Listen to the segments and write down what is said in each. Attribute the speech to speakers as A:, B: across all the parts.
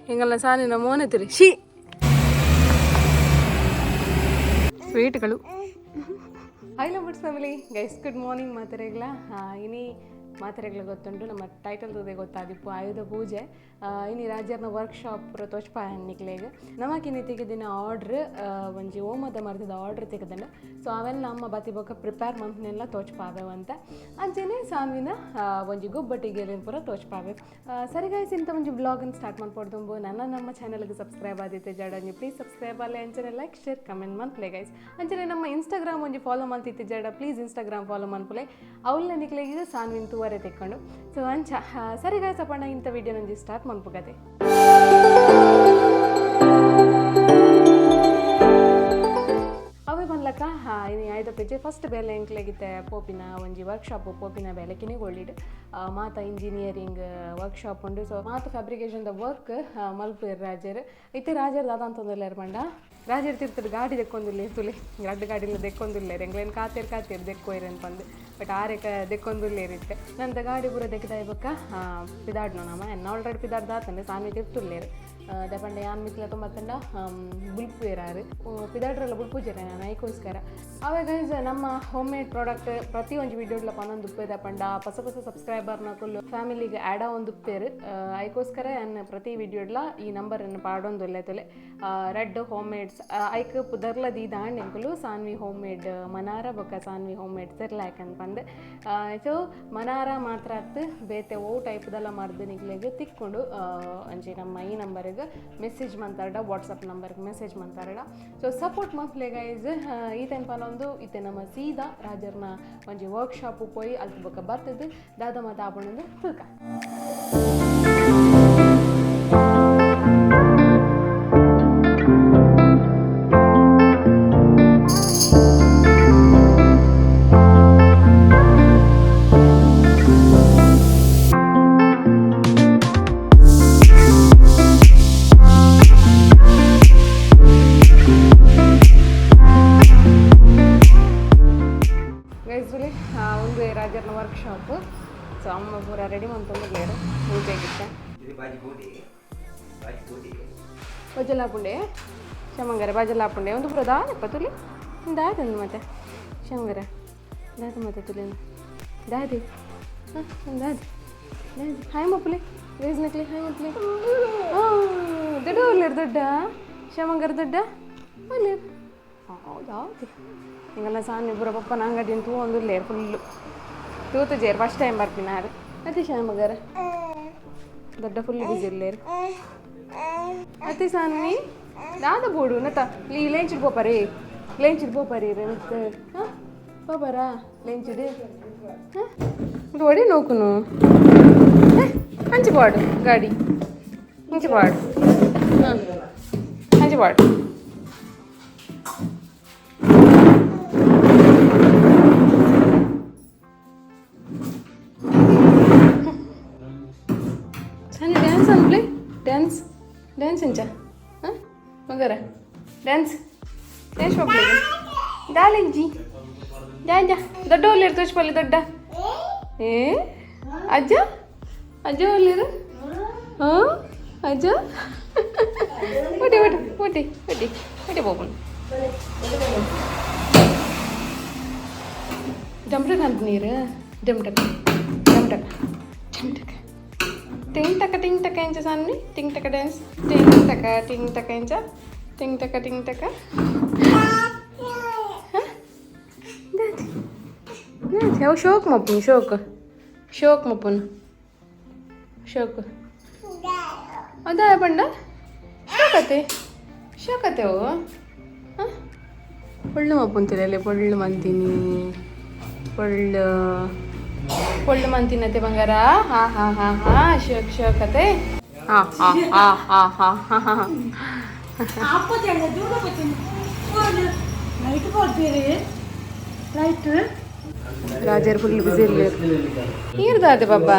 A: ಹಿಂಗಲ್ಲ ಸಾನಿನ ಮೋನೆ she ಸ್ವೀಟ್ಗಳು. Hi lovers family, guys, good morning ಮಾತೆರೆಗ್ಲ. ಇನಿ ಮಾತೆರೆಗ್ಲ ಗೊತ್ತುಂಟು, ನಮ್ಮ ಟೈಟಲ್ ತೂದೆ ಗೊತ್ತಾದಿಪ್ಪು, ಆಯುಧ ಪೂಜೆ. ಇನಿ ರಾಜರ್ನ ವರ್ಕ್ಶಾಪ್ ಪೂರ ತೋಚ್ಪಾಯ ನಿಕ್ಲೆಗ್. ನಮಕ್ ಇನಿ ತಿಕ್ಕಿದಿನ ಆರ್ಡ್ರ್, ಒಂಜಿ ಓಮದ ಮರದದ ಆರ್ಡ್ರ್ ತಿಕ್ಕದಂಡ. ಸೊ ಅವೆಲ್ಲ ನಮ್ಮ ಬತ್ತಿ ಬೊಕ್ಕ ಪ್ರಿಪೇರ್ ಮಂತ್ನೆಲ್ಲ ತೋಚ್ಪಾವೆವಂತ. ಅಂಚೆನೆ ಸಾನ್ವಿನ ಒಂಜಿ ಗೊಬ್ಬಟ್ಟಿಗೆ ಪೂರ ತೋಚ್ಪಾವೆ. ಸರಿ ಗೈಸ್, ಇಂಥ ಒಂಜಿ ಬ್ಲಾಗನ್ನು ಸ್ಟಾರ್ಟ್ ಮಾಡ್ಪೊಡ್ದುಂಬು ನನ್ನ ನಮ್ಮ ಚಾನಲ್ಗೆ ಸಬ್ಸ್ಕ್ರೈಬ್ ಆದಿತ್ತೆ ಜಡ ನೀವು ಪ್ಲೀಸ್ ಸಬ್ಸ್ಕ್ರೈಬ್ ಅಲ್ಲೇ. ಅಂಚನೆ ಲೈಕ್, ಶೇರ್, ಕಮೆಂಟ್ ಮನ್ಪುಲೆ ಗೈಸ್. ಅಂಚನೆ ನಮ್ಮ ಇನ್ಸ್ಟಾಗ್ರಾಮ್ ಒಂಜಿ ಫಾಲೋ ಮಲ್ತಿತ್ತೆ ಜಡ ಪ್ಲೀಸ್ ಇನ್ಸ್ಟಾಗ್ರಾಮ್ ಫಾಲೋ ಮನ್ಪುಲೆ. ಅವಳ ನಿಕ್ಲೆಗ್ ಸಾನ್ವಿನ್ ತೂವರೆ ತೆಕ್ಕೊಂಡು. ಸೊ ಅಂಚ ಸರಿ ಗೈಸ್, ಅಪ್ಪಣ್ಣ ಇಂಥ ವಿಡಿಯೋ ಒಂಜಿ ಸ್ಟಾರ್ಟ್ ಮನ್ಪುಗತೆ. ಅವೇ ಪನ್ಲಕ ಇನಿ ಆಯ್ದ ಪೆಜ್ಜೆ ಫಸ್ಟ್ ಬೇಲೆ ಎಂಕ್ಲೆಗಿತ್ತೆ ಪೋಪಿನ ಒಂಜಿ ವರ್ಕ್ಶಾಪ್ ಪೋಪಿನ ಬೇಲೆ ಕಿನಿಗೊಳ್ಳಿಡ್ ಮಾತ ಇಂಜಿನಿಯರಿಂಗ್ ವರ್ಕ್ಶಾಪ್ ಉಂಡು. ಸೊ ಮಾತ ಫ್ಯಾಬ್ರಿಕೇಶನ್ ದ ವರ್ಕ್ ಮಲ್ಪುವೆರ್ ರಾಜರ್. ಇತ್ತೆ ರಾಜರ್ ದಾದ ಅಂತಂದುಲ್ಲೆರ್ ಪಂಡ, ರಾಜರ್ ತಿರ್ತುಡು ಗಾಡಿ ದೆಕ್ಕೊಂದುಲ್ಲೆರ್ ತುಲೆ. ರಡ್ಡ್ ಗಾಡಿಲ ದೆಕ್ಕೊಂದುಲ್ಲೆರ್. ಎಂಕ್ಲೆನ್ ಕಾತೇರ್ ಕಾತೇರ್ ದೆಕ್ಕೊಯ್ರೆನ್ ಪಂದ್, ಬಟ್ ಆರೆಕ ದೆಕ್ಕೊಂದುಲ್ಲೆರ್ ಇತ್ತೆ. ನಂತ ಗಾಡಿ ಪೂರ ದೆಕ್ಕಿದಾಯಿ ಬೊಕ್ಕ ಪಿದಾಡ್ನೋ ನಮ. ಎನ್ನ ಆಲ್ರೆಡಿ ಪಿದಾಡ್ದಾತಂಡೆ, ಸಾನ್ವಿ ತಿರ್ತುಲ್ಲೆರ್. ದಾಯೆ ಯಾನ್ ಮಿತ್ಲ ತುಂಬತ್ತಂಡ ಬುಲ್ಪುವೆರ್ ಆರ್, ಪಿದಾಡ್ರೆಲ್ಲ ಬುಲ್ಪುಜೆರ್ ನಾನು, ಐಕೋಸ್ಕರ. ಅವೆ ಗೈಸ್, ನಮ್ಮ ಹೋಮ್ ಮೇಡ್ ಪ್ರಾಡಕ್ಟ್ ಪ್ರತಿ ಒಂಜಿ ವಿಡಿಯೋಡ್ಲ ಪನೊಂದು ಪಂಡ, ಪಸ ಪಸ ಸಬ್ಸ್ಕ್ರೈಬರ್ನಕುಲು ಫ್ಯಾಮಿಲಿಗೆ ಆ್ಯಡ್ ಆವೊಂದುಪ್ಪೆರ್. ಐಕೋಸ್ಕರ ಯಾನ್ ಪ್ರತಿ ವಿಡಿಯೋಡ್ಲ ಈ ನಂಬರನ್ನು ಪಾಡೊಂದುಲ್ಲೆ ತುಲೆ. ರೆಡ್ ಹೋಮ್ ಮೇಡ್ಸ್ ಐಕ್ ಪುದರ್ಲ ದೀದಾಂಡ್ ಎಂಕುಲು, ಸಾನ್ವಿ ಹೋಮ್ ಮೇಡ್ ಮನಾರ ಬೊಕ್ಕ ಸಾನ್ವಿ ಹೋಮ್ ಮೇಡ್ ಸೆರ್ಲ್ಯಾಕ್ ಪಂದ್. ಸೊ ಮನಾರ ಮಾತ್ರ ಅತ್, ಬೇತೆ ಓ ಟೈಪ್ದೆಲ್ಲ ಮರ್ದ್ ನಿಕ್ಲೆಗ್ ತಿಕ್ಕೊಂಡು ಅಂಚೆ ನಮ್ಮ ಈ ನಂಬರ್ಗೆ ಮೆಸೇಜ್ ಮಂತಾರಡ, ವಾಟ್ಸಪ್ ನಂಬರ್ಗೆ ಮೆಸೇಜ್ ಮಂತಾರಡ. ಸೊ ಸಪೋರ್ಟ್ ಮನ್ಪುಲೆ ಗೈಸ್. ಈತೆನ್ ಪನೊಂದು ಇತ್ತೆ ನಮ್ಮ ಸೀದಾ ರಾಜರ್ನ ಒಂಜಿ ವರ್ಕ್ಶಾಪ್ ಪೋಯಿ ಅಲ್ತ್ ಬೊಕ್ಕ ಬತ್ತದು ದಾದ ಮಾತ ಆಪುಂಡು ತೂಕ. ಗೈಸ್, ಒಂದು ರಾಜರ್ನ ವರ್ಕ್ಶಾಪ್. ಸೊ ಅಮ್ಮ ಪೂರ ರೆಡಿ ಮಂತೊಂದುಲ್ಲೆರ್ ಪೂಜೆಗಿತ್ತೆ. ಬಜಲಾಪುಂಡೆ ಶಮಂಗರ ಬಜಲಾಪುಂಡೆ ಒಂದು ಪೂರ ದಾದಪ್ಪ ತುಲಿ ದಾದಂದು ಮತ್ತೆ ಶಮಂಗರ ದಾದ ಮತ್ತೆ ತುಲಿ ದಾದಿ. ಹಾಂ, ದಾದಿ ದಾದಿ. ಹಾಯ್ ಮಪ್ಪುಲೆ ಗೈಸ್, ನಕ್ಲಿ ಹಾಯ್ ಮಪ್ಪುಲೆ. ದೊಡ್ಡ ಒಲ್ಲೆರ್, ದೊಡ್ಡ ಶಮಂಗರ ದೊಡ್ಡ ಒಲ್ಲೆರ್. ಹೌದೌದು, ಹಿಂಗೆಲ್ಲ ಸಾನ್ವಿ ಪೂರ ಪಪ್ಪನ ಅಂಗಡಿನ ತೂವೊಂದುಲ್ಲೇರ್ ಫುಲ್ಲು. ತೂತುಜೇರ್, ಫಸ್ಟ್ ಟೈಮ್ ಬರ್ಪಿನಾರು ಅತಿ. ಶ್ಯಾಮಗರ ದೊಡ್ಡ ಫುಲ್ ಬಿಸಿ ಇಲ್ಲೇರ್ ಅತಿ. ಸಾನ್ವಿ, ದಾದ ಬೋಡು ನತ ಲೀ ಲೇಂಚಿಡ್ ಪೋಪರಿ, ಲೇಂಚಿಡ್ ಪೋಪರಿ ಮಿತ್ತು. ಹಾಂ, ಪೋಪರಾ ಲೇಂಚಿಡ್? ಹಾಂ, ಇದು ಒಡಿ ನೋಕುನು. ಅಂಚಿ ಪಾಡು ಗಾಡಿ, ಅಂಚಿ ಪಾಡು. ಹಾಂ, ಅಂಚಿ ಪಾಡು. ಸಣ್ಣ ಡ್ಯಾನ್ಸ್ ಅನ್ಪ್ಲೆ, ಡ್ಯಾನ್ಸ್ ಡ್ಯಾನ್ಸ್ ಇಂಚ. ಹಾಂ ಮಗರ, ಡ್ಯಾನ್ಸ್ ಡ್ಯಾನ್ಸ್ ಪಪ್ಲೆ ದಾಲಿಂಜಿ ಜಾ. ದೊಡ್ಡ ಒಲ್ಲೇರು ತೋಚ್ಪಲ್ಲಿ ದೊಡ್ಡ. ಏ ಅಜ್ಜ, ಅಜ್ಜ ಒಲ್ಲೇರು. ಹಾಂ ಅಜ್ಜ, ಒಟಿ ಒಟಿ ಒಟಿ ಒಟಿ ಒಟಿ ಪೋಪುಂಡು. ಜಂಪ್ಟಕ್ ಅಂತ ನೀರು ಜಂಪ್ಟಕ್ ಜಂಪ್ಟಕ್ ಜಂಪ್ಟಕ್. ಟಿಂಗ್ ಟಕ ಟಿಂಗ್ ಟಕ ಎಂಚ ಸಾನ್ವಿ? ಟಿಂಗ್ ಟಕ ಡ್ಯಾನ್ಸ್, ಟಿಂಗ್ ಟಕ ಟಿಂಗ್ ಟಕ ಎಂಚ? ಟಿಂಗ್ ಟಕ ಟಿಂಗ್ ಟಕ. ಅವು ಶೋಕ್ ಮಪ್ಪುನು, ಶೋಕ್ ಶೋಕ್ ಮಪ್ಪುನು, ಶೋಕ್ ಅದ ಪಂಡ. ಶೋಕತೆ ಶೋಕತೆ ಅವು. ಹಾಂ, ಪೊಳ್ಳು ಮಪ್ಪುಂತಿರಲ್ಲ, ಪೊಳ್ಳು ಮಂತೀನಿ, ಪೊಳ್ಳು ಪೊಳ್ಳು ಮಂತಿನತೆ ಬಂಗಾರ. ಹಾ ಹಾ ಹಾ ಹಾ, ಶೋಕ್ ಶೋಕತೆ. ಹಾ ಹಾ ಹಾ ಹಾ ಹಾ ಹಾ ಹಾ. ರಾಜರ್ ಫುಲ್ ಬಿಸಿ ನೀರ್ದಾದೆ ಪಾಪ.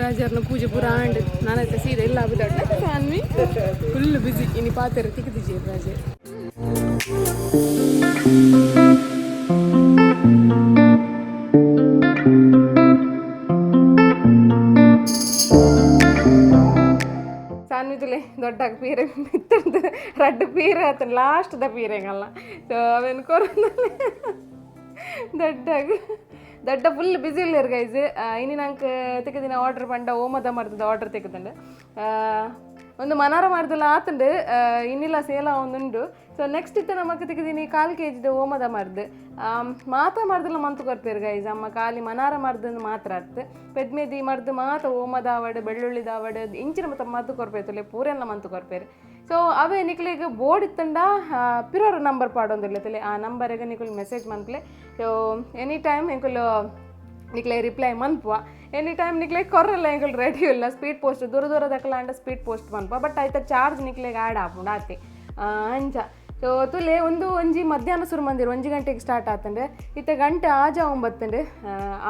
A: ರಾಜರ್ನ ಪೂಜೆ ಪೂರ ಆಂಡ್. ನಾನೈತೆ ಸೀರೆ ಎಲ್ಲ ಆಗುದಾಟ. ಸಾನ್ವಿ ಫುಲ್ ಬಿಸಿ. ಇನಿ ಪಾತೆರ ತಿಕ್ಕಿದಿಜಿ ರಾಜೆ. ಸಾನ್ವಿದುಲೆ ದೊಡ್ಡ ಪೀರೆ ಮಿತ್ತಂದು ರಡ್ಡು ಪೀರೆ ಆತನ ಲಾಸ್ಟ್ the ಪೀರೆಗಲ್ಲ. ಸೊ ಅವೇನು ಕೊರೋನ ದೊಡ್ಡಾಗ ದೊಡ್ಡ ಫುಲ್ ಬಿಸಿ ಇಲ್ಲೇರು ಗೈಸ್. ಇನಿ ನಂಗೆ ತೆಗೆದಿನ ಆರ್ಡರ್ ಪಂಡ ಓಮದ ಮರ್ತದ ಆರ್ಡರ್ ತೆಗೆದಂಡು. ಒಂದು ಮನಾರ ಮಾಡ್ದಲ್ಲ ಆತಂಡು. ಇನ್ನಿಲ್ಲ ಸೇಲ ಒಂದುಂಡು. ಸೊ ನೆಕ್ಸ್ಟ್ ಇತ್ತ ನಮಕ್ ತೆಗೆದಿನಿ ಕಾಲು ಕೆ ಜಿದ ಓಮದ ಮರ್ದು. ಮಾತ ಮರ್ದಲ್ಲ ಮಂತು ಕೊರ್ಪೇರು ಗೈಸ್. ಅಮ್ಮ ಖಾಲಿ ಮನಾರ ಮರ್ದು ಮಾತ್ರ ಅತ್ತು. ಪೆದ್ಮೆದಿ ಮರ್ದು ಮಾತ, ಓಮದಾವಡ್, ಬೆಳ್ಳುಳ್ಳಿದಾವಡ್, ಇಂಚಿನ ಮತ್ತ ಮದ್ದು ಕೊರ್ಪೇರು, ಪೂರೆಲ್ಲ ಮಂತು ಕೊರ್ಪೇರು. ಸೊ ಅವೇ ನಿಕ್ಲೆಗ್ ಬೋರ್ಡ್ ಇತ್ತಂಡ ಪಿರೋರ್ ನಂಬರ್ ಪಾಡೊಂದಿಲ್ಲ. ಆ ನಂಬರ್ಗೆ ನಿಕುಲ್ ಮೆಸೇಜ್ ಮನ್ಪ್ಲೆ. ಸೊ ಎನಿ ಟೈಮ್ ಎಂಕುಲು ನಿಕ್ಲೆ ರಿಪ್ಲೈ ಮನ್ಪುವ. ಎನಿ ಟೈಮ್ ನಿಕ್ಲೆ ಕೊರ್ರಲ್ಲ ಎಂಕುಲು ರೆಡಿ ಇಲ್ಲ. ಸ್ಪೀಡ್ ಪೋಸ್ಟ್, ದೂರ ದೂರ ದಕ್ಕಲಾಂಡ ಸ್ಪೀಡ್ ಪೋಸ್ಟ್ ಮನ್ಪ. ಬಟ್ ಐತ ಚಾರ್ಜ್ ನಿಕ್ಲೆಗ್ ಆ್ಯಡ್ ಆಪುಂಡು ಆತೆ ಅಂಚ. ಸೊ ತುಲೆ ಒಂದು ಒಂಜಿ ಮಧ್ಯಾಹ್ನ ಸುರು ಮಂದಿರ 1 ಗಂಟೆಗೆ ಸ್ಟಾರ್ಟ್ ಆತಂಡೆ. ಇತ್ತೆ ಗಂಟೆ ಆಜ ಒಂಬತ್ತಂಡೆ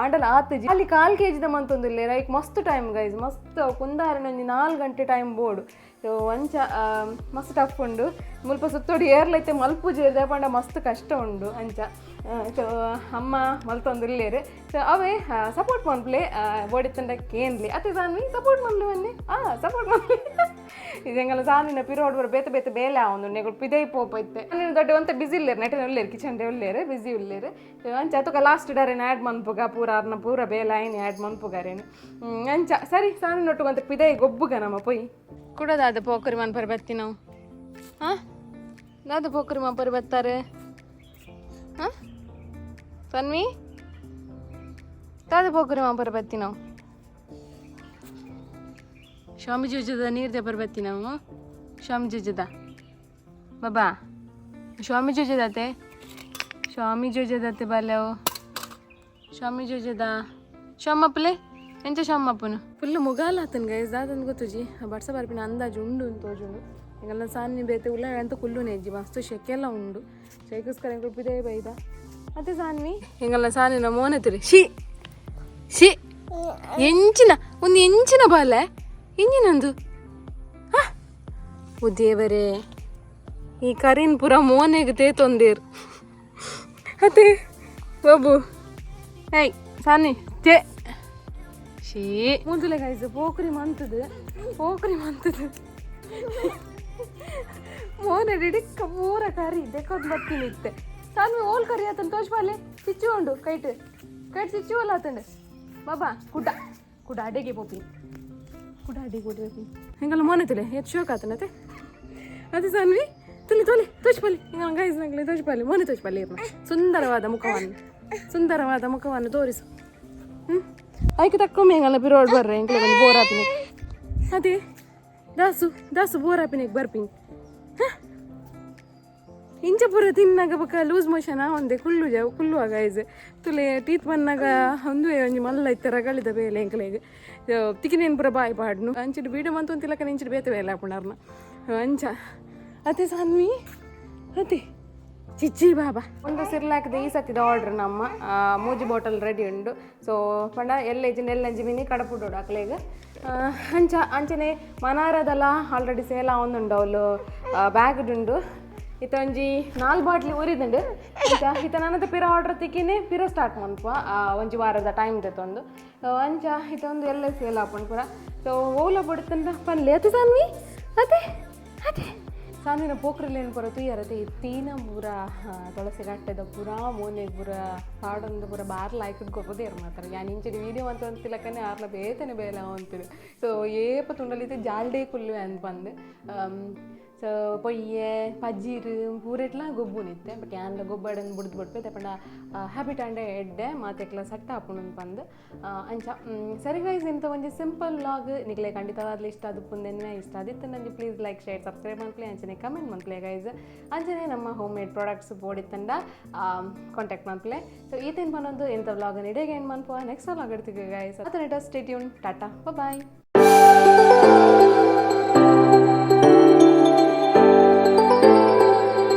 A: ಆಂಡಲ ಆತುಜಿ. ಅಲ್ಲಿ ಕಾಲು ಕೆ ಜಿದ ಮಂತೊಂದಿಲ್ಲ. ಲೈಕ್ ಮಸ್ತ್ ಟೈಮ್ ಗೈಸ್, ಮಸ್ತ್ ಕುಂದಾರನ ಒಂಜಿ 4 ಗಂಟೆ ಟೈಮ್ ಬೋಡು. ಸೊ ಅಂಚ ಮಸ್ತ್ ಟಫ್ ಉಂಡು. ಮುಲ್ಪ ಸುತ್ತೋಡಿ ಏರ್ಲೈತೆ ಮಲ್ಪುಜೆ ಪಂಡ ಮಸ್ತ್ ಕಷ್ಟ ಉಂಡು ಅಂಚ. ಸೊ ಅಮ್ಮ ಮಲ್ತೊಂದು ಇಲ್ಲೇರು. ಸೊ ಅವೇ ಸಪೋರ್ಟ್ ಮನ್ಪ್ಲೆ. ಬೋಡಿತ್ತಂಡ ಕೇನ್ಲಿ ಅತ್ತೆ. ಸಾನ್ವಿ, ಸಪೋರ್ಟ್ ಮನ್ಲು ಬನ್ನಿ. ಸಪೋರ್ಟ್ ಮನ್ಲಿ. ಇದೆಂಗಲ್ಲ ಸಾನಿನ ಪಿರೋಡ್ ಬರ ಬೇತೆ ಬೇತೆ ಬೇಲೆ ಆವೊಂದು ನೆಗುಳು ಪಿದೈ ಪೋಪ ಇತ್ತೆ. ನೀನು ದೊಡ್ಡ ಒಂತೆ ಬಿಸಿ ಇಲ್ಲೇರು, ನೆಟನ ಉಲ್ಲೇರು, ಕಿಚನ್ ಡೇ ಉಲ್ಲೇರು, ಬಿಸಿ ಉಲ್ಲೇರು ಅಂಚ. ಅತುಕ ಲಾಸ್ಟ್ ಡಾರೇನು ಆ್ಯಡ್ ಮನ್ಪುಗ ಪೂರ ಅರ್ನ ಪೂರ ಬೇಲೆ ಆಯ್ನಿ ಆ್ಯಡ್ ಮನ್ಪುಗಾರೇನು ಅಂಚ. ಸರಿ, ಸಾನಿ ನೊಟ್ಟುಗಂತ ಪಿದೈ ಗೊಬ್ಬುಗ ನಮ್ಮ ಪೊಯ್ ಕುಡದಾದ ಪೋಕರಿ ಮನ್ಪರ್ ಬತ್ತಿ ನಾವು. ಹಾಂ, ದಾದ ಪೋಕರಿ ಮನ್ಪರ್ ಬತ್ತಾರೆ? ಹಾಂ ಸನ್ವಿ, ದಾದ ಪೋಕರಿ ಮನ್ಪರ್ ಬತ್ತಿ ನಾವು? ಸ್ವಾಮಿ ಜುಜದ ನೀರು ದೆಪರ್ ಬತ್ತಿ ನಾವು. ಸ್ವಾಮಿ ಜುಜದ ಬಾಬಾ, ಸ್ವಾಮಿ ಜುಜದಾತೆ, ಸ್ವಾಮಿ ಜುಜದಾತೆ ಬಾಲ್ಯವು, ಸ್ವಾಮಿ ಜುಜದ ಶ್ಯಾಮಪ್ಪಲೆ ಎಂಚ ಶ್ಯಾಮಪ್ಪನು ಫುಲ್ ಮುಗಾಲ ಆತನ ಗೈಸ್. ದಾದನ್ ಗೊತ್ತುಜಿ, ಬಡ್ಸ ಬರ್ಪಿನ ಅಂದಾಜು ಉಂಡು ಅಂತ ತೋಜುಂಡು. ಎಂಗಲ್ಲ ಸಾನ್ನಿ ಬೇತೆ ಉಲ್ಲ ಎಂತ ಕುಲ್ಲು ನೆಜ್ಜಿ. ಮಸ್ತ್ ಶೆಕೆಲ್ಲ ಉಂಡು. ಶೈಕಸ್ಕರ ಎಂಕುಲು ಪಿದೇ ಬೈದ ಅತ್ತೆ. ಸಾನ್ವಿ, ಎಂಗಲ್ಲ ಸಾನಿನ ಮೋನೆತಿರಿ. She she, ಎಂಚಿನ ಒಂದು ಎಂಚಿನ ಬಾಲೆ ಇಂಜಿನಂದು? ಓ ದೇವರೇ, ಈ ಕರಿನ್ ಪೂರ ಮೋನೆಗ್ ತೇತೊಂದೇರ್ ಅತ್ತೆ ಬಾಬು. ಏಯ್ ಸಾನಿ, ಚೇ ಶೀ. ಮುಂದುಲೆ ಗೈಸ್, ಪೋಕ್ರಿ ಮಂತದು, ಪೋಕ್ರಿ ಮಂತದು. ಮೋನೆ ಡಿಡಿಕ್ಕ ಪೂರ ಕರಿ ದೆಕ್ಕೊದ್ ಬತ್ತೀನಿ ಇತ್ತೆ. ಸಾನ್ವಿ, ಓಲ್ ಕರಿ ಆತನ ತೋಜ್ಪಾಲೆ. ಚಿಚ್ಚು ಉಂಡು ಕೈಟ್, ಕೈಟ್ ಚಿಚ್ಚು ಅಲ್ಲ ಆತಂಡೆ. ಬಾಬಾ, ಕುಡ್ಡ ಕುಡ ಅಡೆಗೆ ಪೋಪಿನಿ, ಕುಡ ಅಡಿಗೆ ಓಡಿ. ಹೆಂಗಲ್ಲ ಮೋನೆ ತುಲೆ ಎತ್ತು ಶೋಕ್ ಆತನತೆ ಅದೇ. ಸಾನ್ವಿ, ತುಲಿ ತೋಲಿ ತೋಜ್ಪಾಲಿ. ಹಿಂಗ ಗೈಸ್ ನಂಗೆ ತೋಜ್ಪಾಲಿ, ಮೋನೆ ತೋಜ್ಪಾಲಿ ಇರ್ನ. ಸುಂದರವಾದ ಮುಖವನ್ನು, ಸುಂದರವಾದ ಮುಖವನ್ನು ತೋರಿಸು. ಐಕೆ ತಕ್ಕೊಮ್ಮೆ ಹೆಂಗಲ್ಲ ಪಿರೋಡ್ ಬರ್ರೆ. ಎಂಕ್ಲೆ ಬಂದು ಬೋರ್ ಆಪಿನಿ ಅದೇ. ದಾಸು ದಾಸು ಬೋರ್ ಆಪಿನಿಗೆ ಬರ್ಪಿನಿ. ಇಂಚ ಪೂರ ತಿನ್ನಾಗ ಬೊಕ ಲೂಸ್ ಮೋಷನ್ ಒಂದೇ ಕುಲ್ಲು ಜ ಕುಲ್ಲುವಾಗ ಗೈಸ್. ತುಲೆ ಟೀತ್ ಬನ್ನಾಗ ಒಂದುವೆ ಒಂಜಿ ಮಲ್ಲ ಇತ್ತ ರಗಳಿದ ಬೇಲೆ ಎಂಕ್ಲೆಗ್ ತಿಕಿನೇನು ಪೂರ ಬಾಯಿ ಪಾಡ್ನು. ಅಂಚಿಡ್ ಬೀಡು ಮಂತು ತಿಲಕನ ಇಂಚಿಡ್ ಬೇತೆ ಬೇಲೆ ಆಪುಂಡರ್ನ ಅಂಚ ಅತೆ. ಸಾನ್ವಿ, ಅತೆ ಚಿಚ್ಚಿ ಬಾಬಾ. ಒಂದು ಸಿರ್ಲಾಕ್ದ ಈ ಸತಿದ ಆರ್ಡರ್ ನಮ್ಮ ಮೂಜಿ ಬಾಟಲ್ ರೆಡಿ ಉಂಡು. ಸೊ ಪಂಡ ಎಲ್ಲೆಜ್ಜಿನ ಎಲ್ಲಂಜಿ ಮಿನಿ ಕಡಪುಡೋಡು ಅಕ್ಲೆಗ್ ಅಂಚ. ಅಂಚನೆ ಮನಾರದಲ್ಲ ಆಲ್ರೆಡಿ ಸೇಲ್ ಆವೊಂದುಂಡು. ಅವಳು ಬ್ಯಾಗ್ ಉಂಡು. ಇತ್ತ ಒಂಜಿ ನಾಲ್ ಬಾಟ್ಲಿ ಒರಿದುಂಡು ಅಂಚ. ಇತ್ತ ನನ್ನದ ಪಿರ ಆರ್ಡರ್ ತಿಕ್ಕಿನೇ ಪಿರ ಸ್ಟಾರ್ಟ್ ಮನ್ಪುವ. ಒಂಜಿ ವಾರದ ಟೈಮ್ ದೆತ್ತೊಂದು ಅಂಚ. ಇತ್ತ ಒಂದು ಎಲ್ಲ ಸೇಲ್ ಆಪುಂಡು ಪೂರ. ಸೊ ಓಲ ಬಡಿತಂಡ ಪನ್ಲೆ ಅತೆ ಸಾನ್ವಿ. ಅತೆ ಅತೆ ಸಾನ್ವಿನ ಪೋಕ್ರಲ್ಲಿ ಏನು ಪೂರ ತುಯ್ಯರತೆ. ತೀನ ಪೂರ ತುಳಸಿ ಕಟ್ಟೆದ ಪೂರ ಮೋನೆ ಪೂರ ಪಾಡೊಂದು ಪೂರ ಬಾರ್ಲ ಆಯ್ಕಡ್ ಕೊಪ್ಪದೇರು ಮಾತ್ರ. ಯಾನ್ ಇಂಚಿನ ವೀಡಿಯೋ ಅಂತ ಅಂತಿಲಕ್ಕನೆ ಆರ್ಲ ಬೇತನೆ ಬೇಲೆ ಅಂತಿರು. ಸೊ ಏಪ ತುಂಡಲಿತ್ತೆ ಜಾಲ್ಡೇ ಕುಲ್ಲು ಅಂತ ಬಂದು. ಸೊ ಪೊಯ್ಯೆ, ಪಜೀರ್ ಪೂರೆಟ್ಲ ಗೊಬ್ಬುನಿತ್ತೆ. ಬಟ್ ಯಾನ್ಲ ಗೊಬ್ಬಡನ್ ಬುಡ್ದು ಬುಡ್ಪೆ ಪಂಡ ಹ್ಯಾಬಿಟ್ ಆಂಡ ಎಡ್ಡೆ, ಮಾತೆಕ್ಲ ಸೆಟ್ ಆಪುಂಡು ಪಂದ್ ಅಂಚ. ಸರಿ ಗೈಸ್, ಇಂತ ಒಂಜಿ ಸಿಂಪಲ್ ವ್ಲಾಗ್ ನಿಕ್ಲೆ ಖಂಡಿತವಾದ್ಲ ಇಷ್ಟ ಆದುಪ್ಪುಂದೆನ್ನೆ. ಇಷ್ಟ ಆದಿತ್ತು ನಂಜಿ ಪ್ಲೀಸ್ ಲೈಕ್, ಶೇರ್, ಸಬ್ಸ್ಕ್ರೈಬ್ ಮನ್ಪುಲೆ, ಅಂಚನೆ ಕಮೆಂಟ್ ಮನ್ಪುಲೆ ಗೈಸ್. ಅಂಚನೆ ನಮ್ಮ ಹೋಮ್ ಮೇಡ್ ಪ್ರಾಡಕ್ಟ್ಸ್ ಬೋಡಿತ್ತಂಡ ಕಾಂಟ್ಯಾಕ್ಟ್ ಮನ್ಪುಲೆ. ಸೊ ಈತೇನು ಪನ್ನೊಂದು ಇಂಥ ವ್ಲಾಗ್ ಇಡೀ ಏನು ಮನ್ಪುವ. ನೆಕ್ಸ್ಟ್ ವ್ಲಾಗ್ ಇಡ್ತೀವಿ ಗೈಸ್. ಅದನ್ನ ಸ್ಟೇ ಟ್ಯೂನ್. ಟಾಟಾ, ಬಾಯ್.